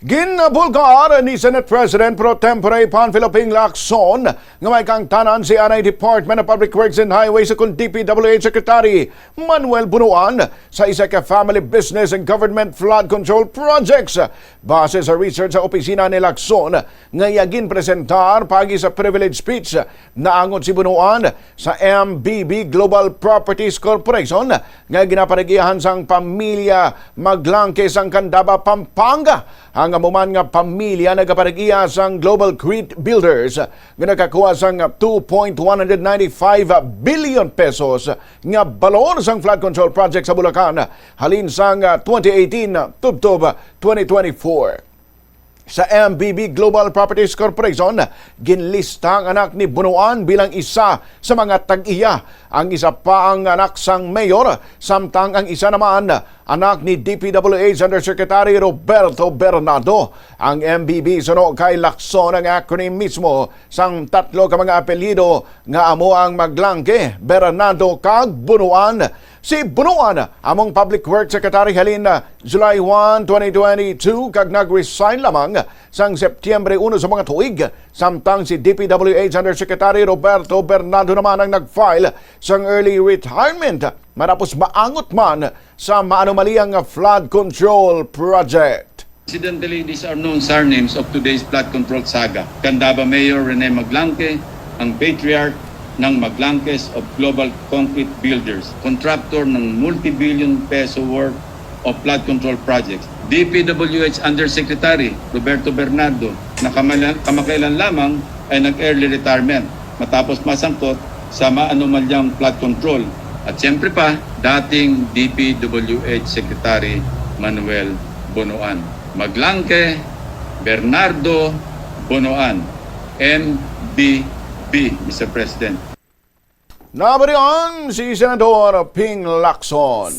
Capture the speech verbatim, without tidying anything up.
Ginabulgar ni Senate President Pro Tempore Panfilo Ping Lacson nga may kaangtanan si anay Department of Public Works and Highways ukon D P W H Secretary Manuel Bunuan sa isa ka family business and government flood control projects. Base sa research sa opisina ni Lacson nga iya ginpresentar paagi sa privilege speech, naangot si Bunuan sa M B B Global Properties Corporation nga ginaparag-iyahan sang pamilya Maglangke sang Candaba, Pampanga, ang amo man nga pamilya nagaparag-iya sang Global Crete Builders nga nakakuha sang two point one hundred ninety-five billion pesos nga balor sang flood control project sa Bulacan halin sang twenty eighteen tubtob twenty twenty-four. Sa M B B Global Properties Corporation, ginlista ang anak ni Bunuan bilang isa sa mga tag-iya. Ang isa pa ang anak sang mayor, samtang ang isa naman anak ni D P W H Undersecretary Roberto Bernardo. Ang M B B suno kay Lacson ang acronym mismo sang tatlo ka mga apelyido nga amo ang Maglangke, Bernardo, kag Bunuan. Si Bunuan among Public Works Secretary halin July one, twenty twenty-two, kag nag-resign lamang sang Setyembre uno sa mga tuig, samtang si D P W H Undersecretary Roberto Bernardo naman ang nag-file sang early retirement matapos maangot man sa maanumaliyang flood control project. Incidentally, these are known surnames of today's flood control saga. Candaba Mayor Rene Maglangke, ang patriarch ng Maglangkes of Global Concrete Builders, contractor ng multi-billion peso worth of flood control projects. D P W H Undersecretary Roberto Bernardo, na kamala-, kamakailan lamang ay nag-early retirement matapos masangkot sa maanomalyang flood control. At siyempre pa, dating D P W H Secretary Manuel Bonoan. Maglangke, Bernardo Bonoan, M B B, Mister President. Nabarian si Senador Ping Lacson.